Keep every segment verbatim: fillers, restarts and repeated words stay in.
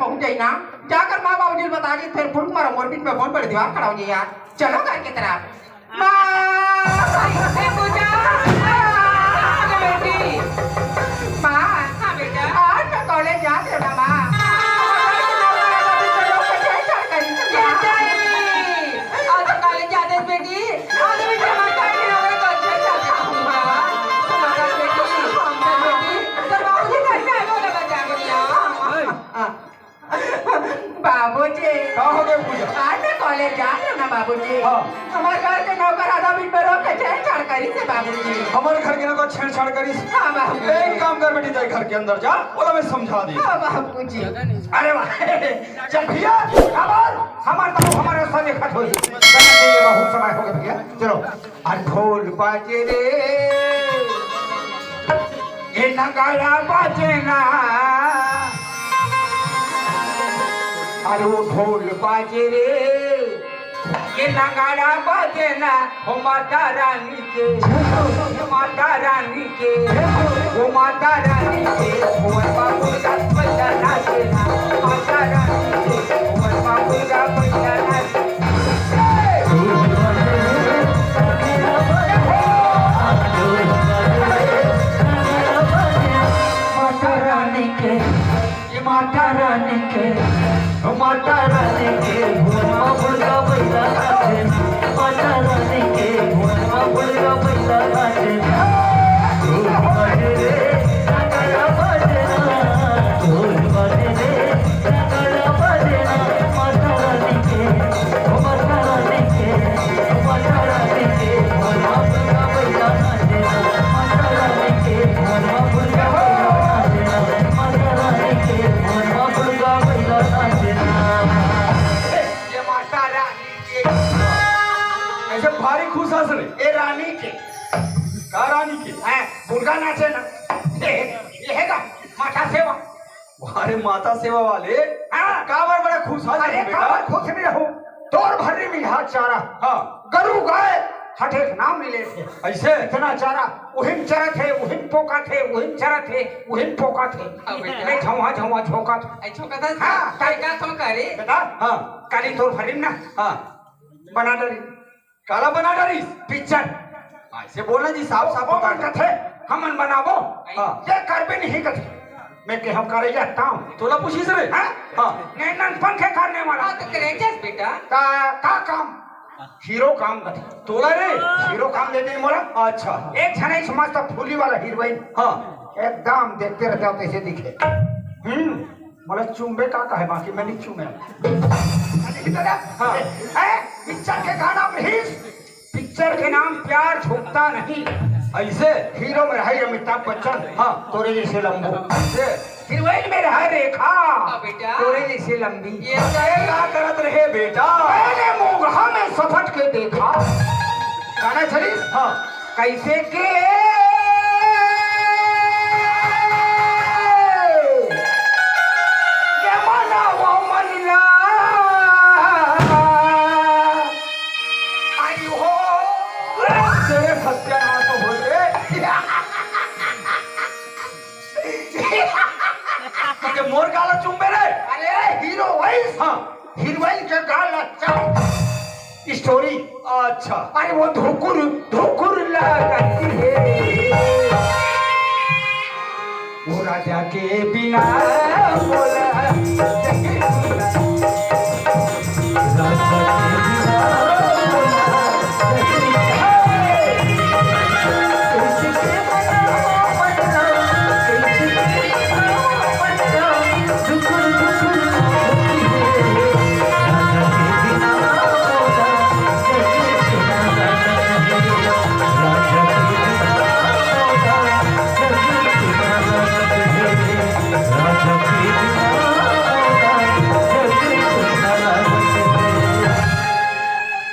पहुंच जाई ना, जाकर माँ बाबूजी ल बता दी, फिर फुरुक मारो, मोर बीच में कौन बड़े दीवार खड़ा हो जाए यार। चलो घर की तरफ। माँ, ए पूजा, हाँ बेटी। माँ, हाँ बेटा। आज मैं कॉलेज जात रहे ना माँ। आज तो कॉलेज जाते बेटी, आज भी जमा करके हमारे कॉलेज जाते। माँ, माँ बेटी, बेटी, तो बाबूजी घर में आए बोला बता दिया। बाबूजी। का हो गए पूजा? आज मैं कॉलेज जात रहे ना बाबूजी। हाँ। हमारे घर के नौकर आधा मिनट में रोक के छेड़छाड़ करी से बाबूजी। हमारे घर के नौकर छेड़छाड़ करी से? हाँ बाबूजी। एक काम कर बेटी, जाए घर के अंदर जा, बोला मैं समझा दी। हाँ बाबूजी। अरे वाह, चल भैया, खबर हमारे तो हमारे साथ एक हाथ हो। ये बहुत समय हो गया भैया, चलो। अरे ढोल बाजे रे, ये नगाड़ा बाजे ना। अरे वो ढोल बाजे रे, ये नगाड़ा बाजे ना। हो माता रानी के, हो माता रानी के, हो माता रानी के, भुवन बाबू का पैदा नाचे ना। माता रानी के, भुवन बाबू का पैदा नाचे। माता रानी के, ये माता रानी के, माता रानी के भुवन में मुर्गा बैला नाचे। माता रानी के भुवन में मुर्गा बैला नाचे। ढोल बाजे रे, नगाड़ा बाजे ना, ढोल बाजे रे, ये माता रानी के। ऐसे भारी खुश हंस रहे। ए रानी के। का रानी के? हैं, मुर्गा नाचे ना। ये, ये है का? माता सेवा। अरे माता सेवा वाले, हाँ। काबर बड़ा खुश हंस अरे, बेटा? काबर खुश नहीं रहूं? तोर भर्री में हाथ चारा। हाँ। गरु गाय हठेक नाम मिले थे। ऐसे? इतना चारा, उहिम चरत है, उहिम पोकत है, उहिम चरत है, उहिम पोकत है। हाँ बेटा। मैं झौंहा झौंहा झोंकत। ऐ झोंकत है? हाँ। काय का तो करे? बेटा, हाँ। काली तोर भर्री में ना। हाँ। बना डरी। काला बना डरिस? पिक्चर। ऐसे बोलना जी, साफ साफ ओ बता मन दे। कथे, हमन बनाबो। हाँ। ये करबे नहीं कथे। मैं के हम करे जाता हूँ। तोला पूछिस रे? हाँ? हाँ। नैनन पंखे करने वाला। हाँ, तो करे जस बेटा। का, का काम? हीरो काम कथे। तोला रे? हीरो काम दे दे मोला। अच्छा। एक झन ऐस मस्त फूली वाला हीरोइन। हाँ। एकदम देखते रहते हो कैसे दिखे। हम्म। मोला चूमे का कहे, बाकी मैं नहीं चूमे। हाँ। हैं? पिक्चर के गाना में ही, पिक्चर के नाम प्यार झुकता नहीं। ऐसे? हीरो में रहे अमिताभ बच्चन। हाँ। तोरे जैसे लंबू। ऐसे? हीरोइन में रहे रेखा। हाँ, बेटा। तोरे जैसे लंबी। ये ये का करत रहे बेटा? मैंने मोगहा में सपट के देखा। गाना चली? हाँ। कैसे के ये मनावा मनला। आई हो। तेरे सत्यानाश हो रे। तुझे मोर गाला चूमे रे। अरे हीरो वही। हाँ। हीरोइन के गाला चाप। स्टोरी। अच्छा। अरे वो धुकुर, धुकुर लागत हे। वो राजा के बिना बोला, राजा के बिना बोला,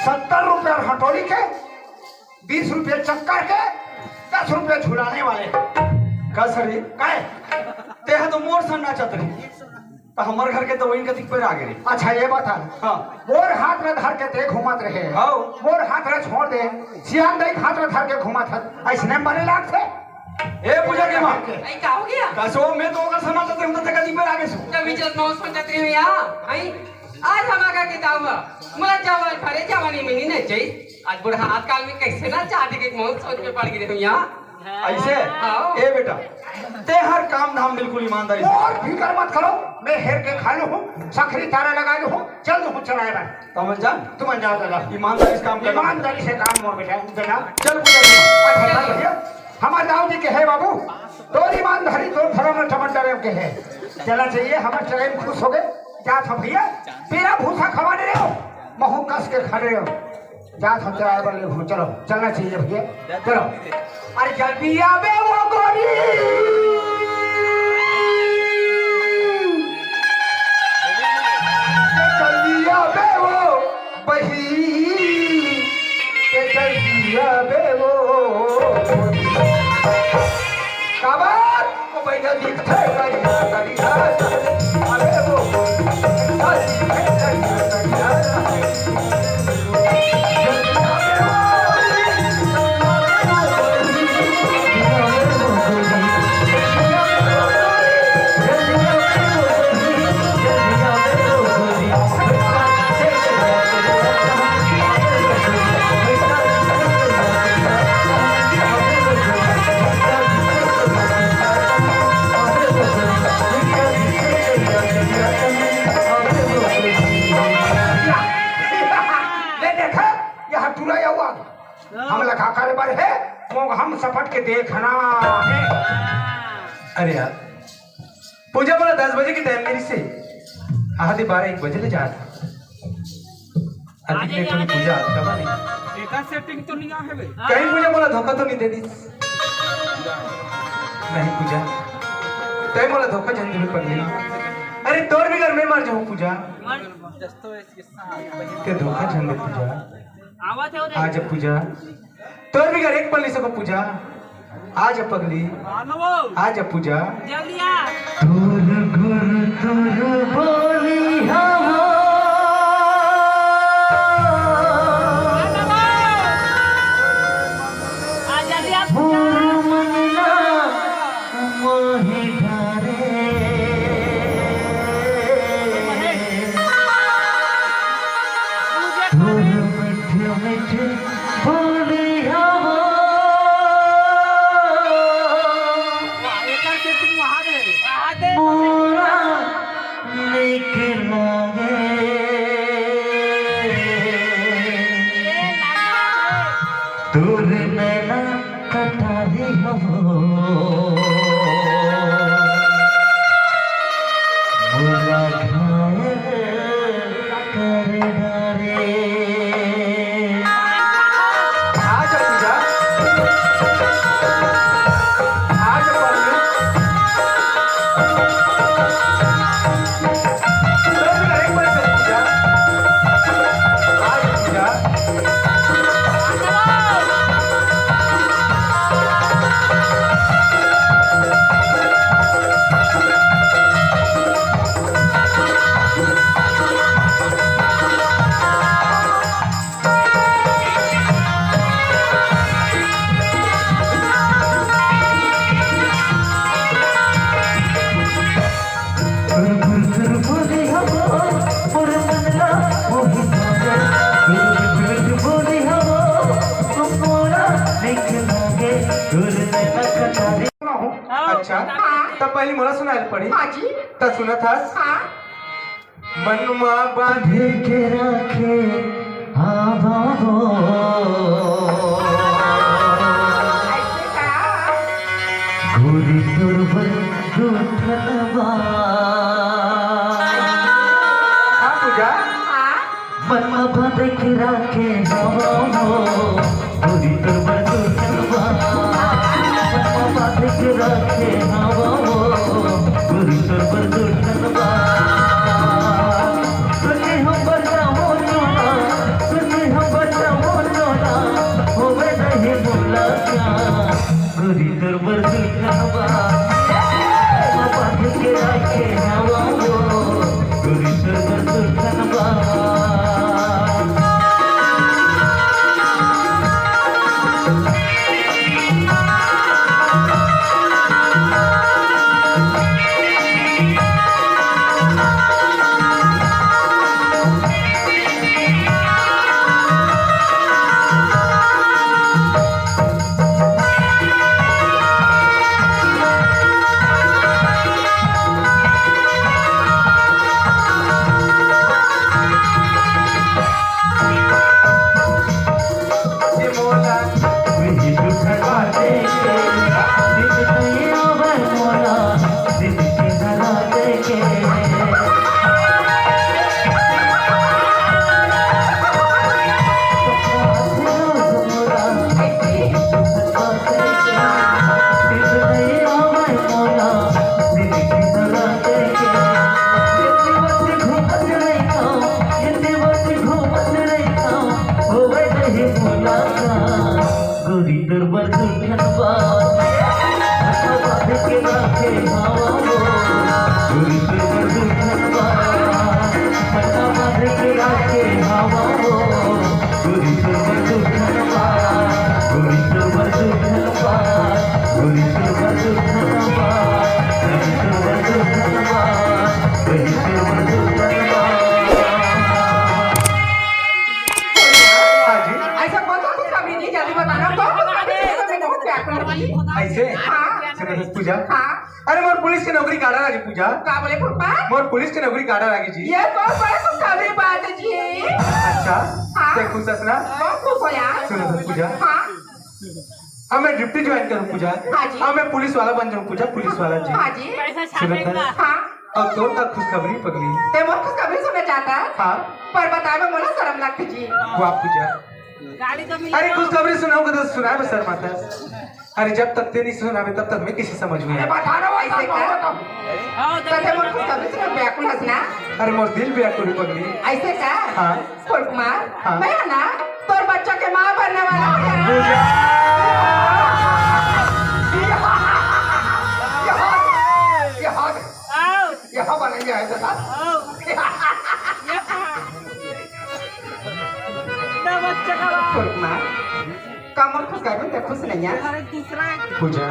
सत्तर रुपया हटोली के, बीस रुपये चक्कर के, दस रुपये झुलाने वाले। का सर ये? काय? तेहा तो मोर संग नाचत रही, तो हमर घर के तो वही कतिक पैर आगे रही। अच्छा, ये बता। हाँ। मोर हाथ ला धर के ते घूमत रहे। हाँ। मोर हाथ ला छोड़ दे, सियान दाई हाथ ला धर के घूमत है, ऐसने बने लागथे? ए पूजा के माँ। अई का हो गया? कसो मैं तो ओकर समझ ते हम तो तेका दीपे लागे सु। तभी चलत मौत सुन जाते हैं यहाँ। अई आज हम आगा के दावा। मोला जवान भरे जवानी में नहीं चाहिए। आज बुढ़ा हाथ काल में कैसे ना चाहते कि मौत सोच में पड़ गए हम यहाँ। ऐसे? हाँ। ए बेटा, ते हर काम धाम बिल्कुल ईमानदारी से। और फिकर मत करो, मैं हेर के खा लूँ हूँ, सखरी तारा लगा लूँ हूँ, चल लूँ हूँ चलाए बार। तुमन जान? तुमन जाओ दादा। ईमानदारी से काम कर। ईमानदारी से काम मोर बेटा, बेटा। चल पूजा के माँ। अच्छा, चल भैया, हमार दाऊ जी के है बाबू, तोर ईमानदारी, तोर धर्म में टमाटर के है। चला चाहिए, हमार चराई में खुश हो गए। जात हो भैया, पीला भूसा खवा दे रहे हो, महू कस के खा रहे हो। जात हो चराए बर ले हो, चलो, चलना चाहिए भैया, चलो। अरे जल्दी आवे वो गोरी, जल्दी आवे वो बही, के जल्दी आवे वो। काबर? वो बैठा दिखथे करिया, करिया, अबे वो, करिया, करिया, करिया। ले देखा, यहाँ टूरा या हुआ। हम लखा करे बर है, वो हम सपट के देखना है। अरे यार, पूजा मोला दस बजे के टाइम मिलिस हे, आधी बारह एक बजे ले जात। अभी ले तो पूजा आता बा नहीं। एका सेटिंग तो नहीं आहे बे। कहीं पूजा मोला धोखा तो नहीं दे दिस? नहीं पूजा, तैं मोला धोखा झन देबे पगली। अरे तोर बिगर मैं मर जाऊं पूजा। ते धोखा झन दे पूजा। आवत हे रे। आज पूजा, तोर बिगर एक पल नहीं सको पूजा। आज पगली, आज पूजा। जल्दी आ। तुर गुर तुर बोली हवा। आ जल्दी आ। मोर मन ना मोहि डारे। तोर मीठे मीठे बोली हवा। वाह, एकर सेटिंग वहाँ दे। वहाँ दे। मोरा निकला गे। तोर नैना कटारी हवो, मोला घायल कर डारे। आज पूजा, आज पल्लू। अच्छा, त पहली मोला सुनाए ल पड़ी। हाँ जी। त सुनत हस? हाँ। मन मा बांधे के राखे हवा हो। गोरी तोर बर दू ठन बात। हाँ पूजा। हाँ। मन मा बांधे के राखे हवा हो। गोरी तोर बर दू ठन बात। मन मा बांधे के राखे हवा हो। गोरी तोर बर दू ठन बात। सुने हो बजा हो चोला, सुने हो बजा हो चोला, होवे नहीं बोला क्या? गोरी तोर बर दू ठन बात। मन मा बांधे के राखे हवा हो। गोरी तोर बर दू ठन बात। हाँ जी। ऐसा कौन सा खुशखबरी थी, जल्दी बताना। कौन खुशखबरी थी? मैं बहुत व्याकुल हूँ। ऐसे? हाँ। सुनो, पूजा। हाँ। अरे, मोर पुलिस के नौकरी काढ़ा लागे, पूजा। का बोले, फूफा? मोर पुलिस के नौकरी काढ़ा लागे जी। ये बहुत बड़ा खुशखबरी बात है जी। अच्छा, हाँ। ते खुश हस ना? बहुत खुश हो यार। सुनो, पूजा। हाँ। अब मैं ड्यूटी ज्वाइन करूँ, पूजा। हाँ जी। अब मैं पुलिस वाला बन जाऊँ, पूजा, पुलिस वाला जी। हाँ जी। सुनो, हाँ। अब तोर तक खुशखबरी पगली। ते मोर खुशखबरी सुनना चाहता है? हाँ। पर बताए में मोला शर्म लगती जी। वाह, पूजा। गाड़ी तो मिल अरे, खुशखबरी सुनाऊंगा तो सुनाए में शर्माता है। अरे, जब तक ते नहीं सुनावे, तब तक मैं किसी समझ में अरे, आया। बता रहा हूँ, ऐसे का? हाँ, तो ते मोर खुशखबरी सुना, व्याकुल हंसना। अरे, मोर दिल व्याकुल है, पगली। ऐसे का? हाँ। फूल कुमार, हाँ। मैं है ना, तोर बच्चा के माँ बनने वाला हूँ। पूजा। यहाँ, यहाँ, यहाँ, यहाँ बनेंगे, है बेटा। फूल कुमार, का मोर खुशखबरी ते खुश नहीं है? पूजा।